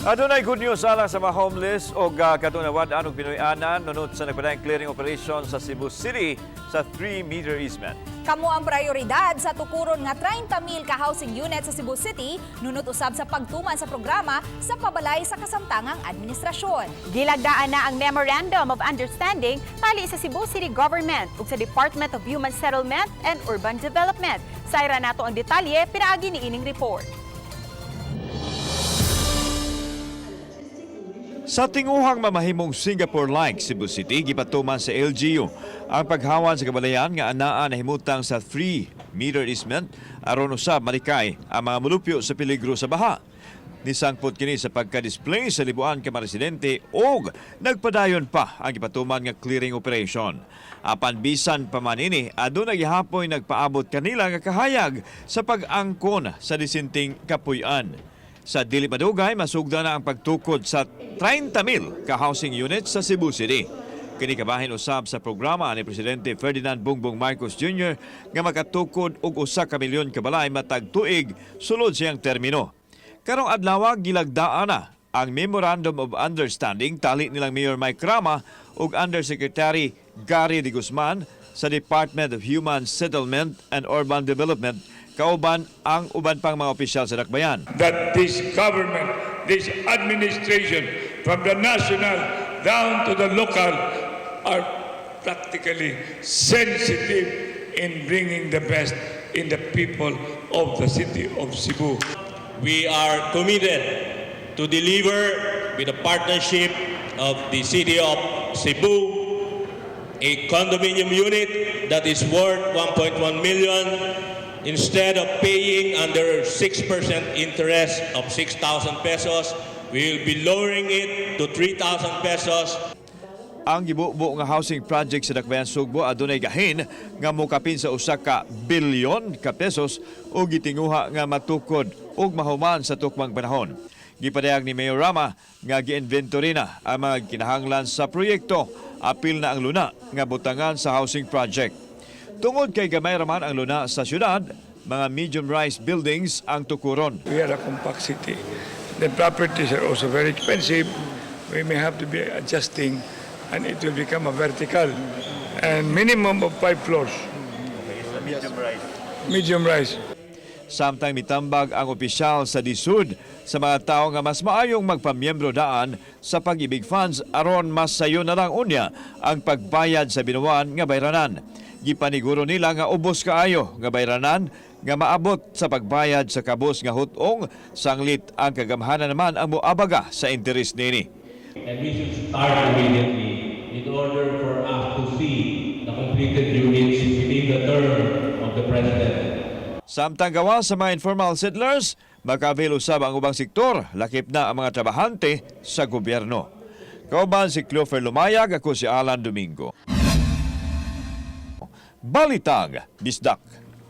Adunay good news alang sa mga homeless o katong nawad-an og Pinoy-anan nunot sa nagpadayong clearing operation sa Cebu City sa 3-meter easement. Kamo ang prioridad sa tukuron nga 30,000 ka housing unit sa Cebu City nunot usab sa pagtuman sa programa sa pabalay sa kasamtangang administrasyon. Gilagdaan na ang Memorandum of Understanding tali sa Cebu City Government ug sa Department of Human Settlement and Urban Development. Sayra nato ang detalye pinaagi ni ining report. Sa tinguhang mamahimong Singapore-like Cebu City, gipatuman sa LGU ang paghawan sa kabalayan nga anaa nahimutang sa 3-meter easement aron usab malikay ang mga mulupyo sa peligro sa baha. Nisangpot kini sa pagka-displace sa libuan ka mga residente og nagpadayon pa ang gipatuman nga clearing operation. Apan bisan pa man ini, aduna gihapoy nagpaabot kanila nga kahayag sa pag-angkon sa disenteng kapuy-an. Sa dili madugay, masugda na ang pagtukod sa 30,000 ka housing units sa Cebu City. Kini kabahin usab sa programa ni Presidente Ferdinand Bongbong Marcos Jr. nga makatukod og 1 ka milyon ka balay matag tuig sulod siyang termino. Karong adlaw, gilagdaan na ang Memorandum of Understanding tali nilang Mayor Mike Rama ug Undersecretary Gary de Guzman sa Department of Human Settlement and Urban Development kauban ang uban pang mga opisyal sa dakbayan. That this government, this administration, from the national down to the local, are practically sensitive in bringing the best in the people of the city of Cebu. We are committed to deliver, with the partnership of the City of Cebu, a condominium unit that is worth 1.1 million. Instead of paying under 6% interest of 6,000 pesos, we will be lowering it to 3,000 pesos. Ang gibubo nga housing project sa Dakbayan Sugbo adunay gahin nga mokapin sa 1 ka bilyon ka pesos ug gitinguha nga matukod ug mahuman sa tukmang panahon. Gipadayag ni Mayor Rama nga gi-inventory na ang mga kinahanglan sa proyekto, apil na ang luna nga butangan sa housing project. Tungod kay gamay raman ang luna sa syudad, mga medium rise buildings ang tukuron. We are a compact city. The properties are also very expensive. We may have to be adjusting and it will become a vertical and minimum of five floors. Medium rise. Medium rise. Samtang mitambag ang opisyal sa DHSUD sa mga tao nga mas maayong magpamiyembro daan sa Pag-ibig Funds aron mas sayo na lang unya ang pagbayad sa binuwan nga bayranan. Gipaniguro nila nga ubos kaayo nga bayranan nga maabot sa pagbayad sa kabus nga hutong, sanglit ang kagamhanan naman ang moabaga sa interes nini. And we should start immediately in order for us to see the completed units within the term of the President. Samtang gawa sa mga informal settlers, maka-avail usab ang ubang sektor, lakip na ang mga trabahante sa gobyerno. Kauban si Clofer Lumayag, ako si Alan Domingo. Balitang Bisdak.